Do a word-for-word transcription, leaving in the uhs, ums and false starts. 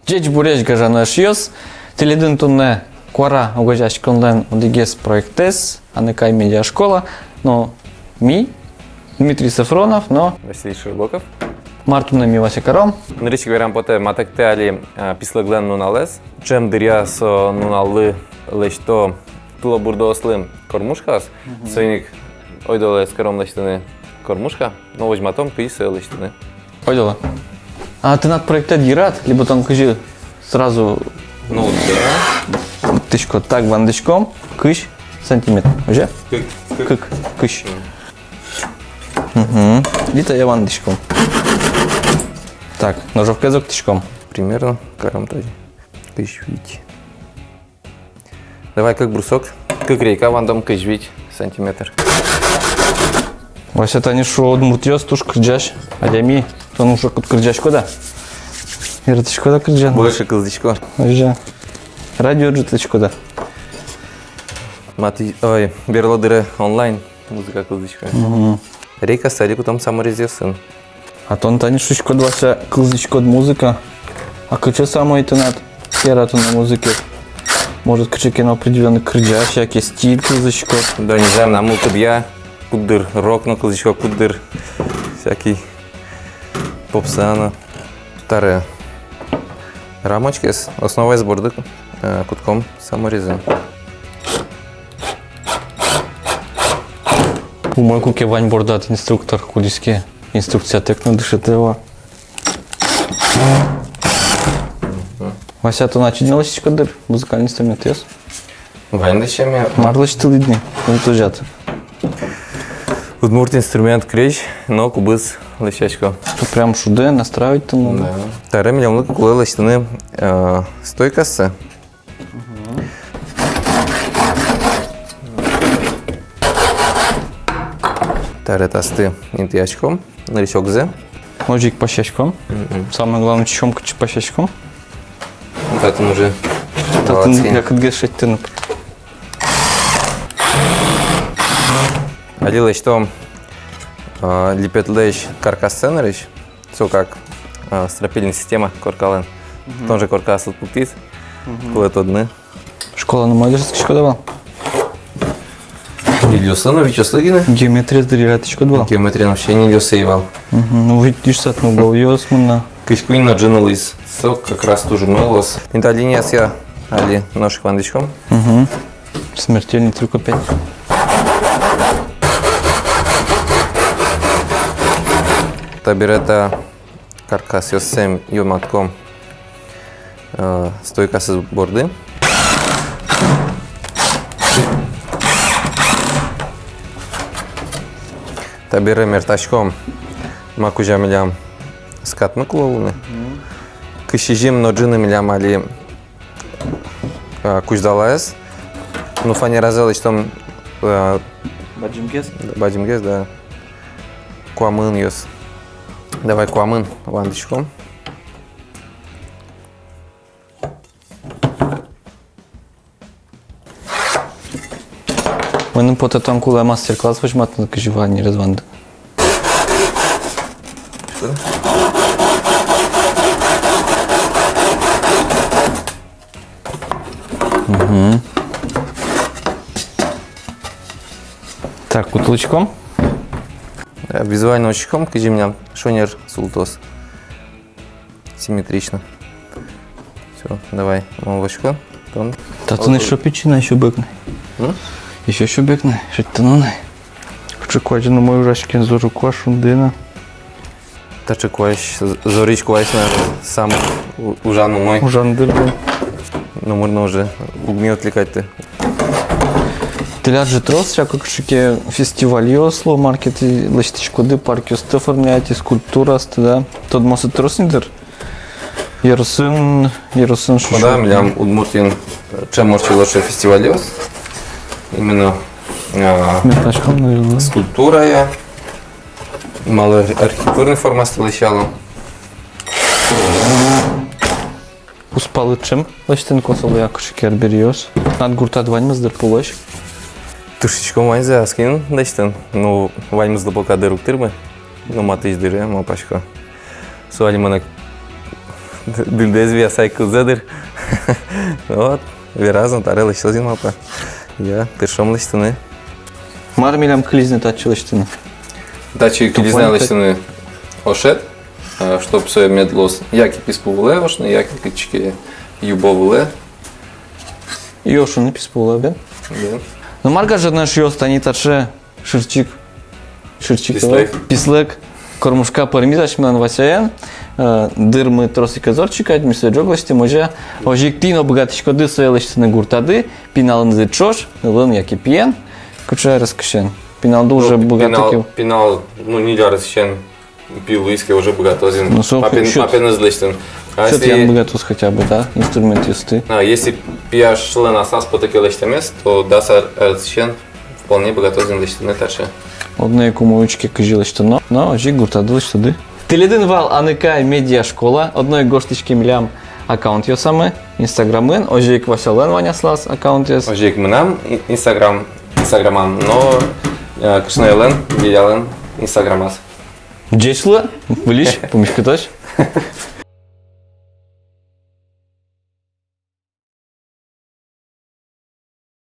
Ӟечбуресь, гажано эшъёс! Тӥледын туннэ «Куара» огазеяськонлэн одӥгез проектэз, «Аныкай» медиашкола, но ми, Дмитрий Софронов но Василий Широбоков. Мар туннэ ми, Вася, каром? Нырысь ик верам потэ, матэктэ али, а, пислыглэн нуналэз. Ӵем дыръя со нуналлы лэсьто тылобурдоослы кормушкаос. Мгм. Соин ик ойдолэ эскером лэсьтыны кормушка, но возьматом, кызьы сое лэсьтыны. Ойдолэ. А тынад проектэд йырад, либо тон кызьы сразу... Ну да. Тышко, так, вандӥськом, кызь сантиметр. Уже? Кык, кык. Кык, кызь. Мгм. И тае вандӥськом. Так, ножовкаез октӥськом. Примерно каром тазьы. Кызь вить. Давай кык брусок, кык рейка вандом, кызь вить сантиметр. Вася, тани шуо, удмуртъёс туж кырӟась адями. Тон уже кырӟаськод-а? Яратӥськод-а кырӟаны? Больше кылзӥсько. Озьы. Радио ӝутӥськод-а? Мат-, ой, берло дыре онлайн музыка кылзӥсько. Мгм. Рейкаосты али кутом саморезъёсын. А тон тани шуиськод, Вася, кылзӥськод музыка. А кыӵе самой тынад яратоно музыкаед? Может, кыӵе ке но определённый кырӟась яке стиль кылзӥськод? Да не знаю, мынам мылкыдъя куддыр рок но кылзӥсько, куддыр всякий попса но. Таре рамочкаез, основаез борды, э, кутком саморезэн. Умой, куке вань бордад инструктор, кудӥз ке инструкциятэк но дышетэ вал. Вася, тон ачид но лэсьтӥськод дыр музыкальный инструментъёс? Вань лэсьтэмъя. Мар лэсьтылӥд ни? Удмурт инструмент крезь но кубыз лэсьтӥсько. Что, прям шудэ, настраивать тыны? Да. Таре милемлы кулэ лэсьтыны, э, стойкаоссэ. Мгм. Таре таосты интыяськом, нырысь огзэ. Озьы ик пасяськом. Мгм. Самое главное, учком, кытчы пасяськом. Татын уже. Татын молодцы. Якытгес шедьтыны. Али лэсьтом, а, липетлэсь каркассэ нырысь. Со как, а, стропильный система коркалэн. Мгм. Тон же корка аслыд пуктӥд. Мгм. Кулэ тодыны. Школаын умой дышетскиськод-а вал? Ньыльёслы но витьёслы гинэ. Геометриез дыр яратӥськод вал? Геометриен вообще ньыльёс ӧй вал. Мгм. Ну, вить дышетсад но угловойёс мынэ. Кызь куинь но ӝыны луиз. Со как раз туж умой луоз. Интыяз линиосъя али нош ик вандӥськом. Мгм. Смертельный трюк опять. Табере та каркасъёссэ юнматком, э, стойкаосыз борды. Табере мертаськом, ма кузя милям скатмы кулэ луыны. Мгм. Кызь сизьым но ӝыны милям али, э, кузьдалаез. Ну, фанеразэ лэсьтом, э, бадӟымгес? Бадӟымгес, да. Куамынъёс. Давай куамын вандӥськом. Мыным потэ, тон кулэ мастер-класс возьматыны, кызьы фанерез вандыны. Что? Мгм. Так, кутылӥськом. Э, визуально учком, кызьы милям шонер султоз. Симметрично. Всё, давай, мон возько, тон. Татын ещё пичи на, ещё бек на. М? Ещё, ещё бек на, шедьтоно на. Кыӵе куазь но умой ужаське, зор куазь, шунды на. Таӵе куазь, з-, зорысь куазь, наверно, самой у-, ужан умой. Ужан дыр, да. Номыр но уже уг ни отвлекать ты. Тӥляд же трос, всяко кыӵе ке фестивальёс луо, мар ке тӥ лэсьтӥськоды, паркъёсты оформляете, скульптураосты, да? Тодмоосты трос ни дыр. Ёросын, ёросын шуо. Да, милям Удмуртиын, э, ӵем ортчыло сыӵе фестивальёс. Именно, а, мертаськом, наверное, скульптурая. Малы архитектурный формаосты лэсьтало. Кузпалы ӵем лэсьтыны косо луэ-а, кыӵе ке арбериос? Тынад гуртад ваньмыз дыр пулэсь. Тыршиськом ваньзэ аскин лэсьтыны. Ну, ваньмызлы пока дыр уг тырмы. Ну, матысь дыре, малпасько. Со али монэ Дыльдэз вияса ик кылзэ дыр. Вот. Вераз но, таре лэсьтоз ини малпа. Я, тыршом лэсьтыны. Мар милям кылиз ни татчы лэсьтыны? Татчы кылиз на лэсьтыны ошет, э, чтоб сое мед луоз яке писпу вылэ ошыны, яке кытчы ке юбо вылэ. И ошыны писпу вылэ, бен? Бен. Ну, мар, гажано эшъёс, тани таӵе шырчик. Шырчик. Пислэг. Пислэг кормушка пӧрмиз асьмелэн Васяен. Э, дырмы трос ик ӧз ортчы кадь, ми сое ӝог лэсьтӥм, озьы. Озьы ик тӥ но быгатӥськоды сое лэсьтыны гуртады, пиналынды ӵош, нылын яке пиен, кыӵе арескысен. Пиналды уже быгатэ ке. Пинал, ну, ньыль аресысен пи луиз ке, уже быгатоз ини. Ну, со папен, папеныз лэсьтыны. А если тӥляд быгатоз хотя бы, да, инструментъёсты. А если пияшлэн аслаз потэ ке лэсьтэмез, то дас ар-, аресысен вполне быгатоз ини лэсьтыны таӵе. Одно ик ум учке, кызьы лэсьтоно, но озьы ик гуртады лэсьтоды. Тӥледын вал «Аныкай» медиашкола, одно ик гожтӥське милям аккаунтъёсамы Инстаграмын, озьы ик Васялэн вань аслаз аккаунтъёс. Озьы ик мынам и-, Инстаграм, Инстаграмам, но, э, Кышноелэн, Лилялэн Инстаграмаз. Ӟеч луэ, выльысь пумиськытозь.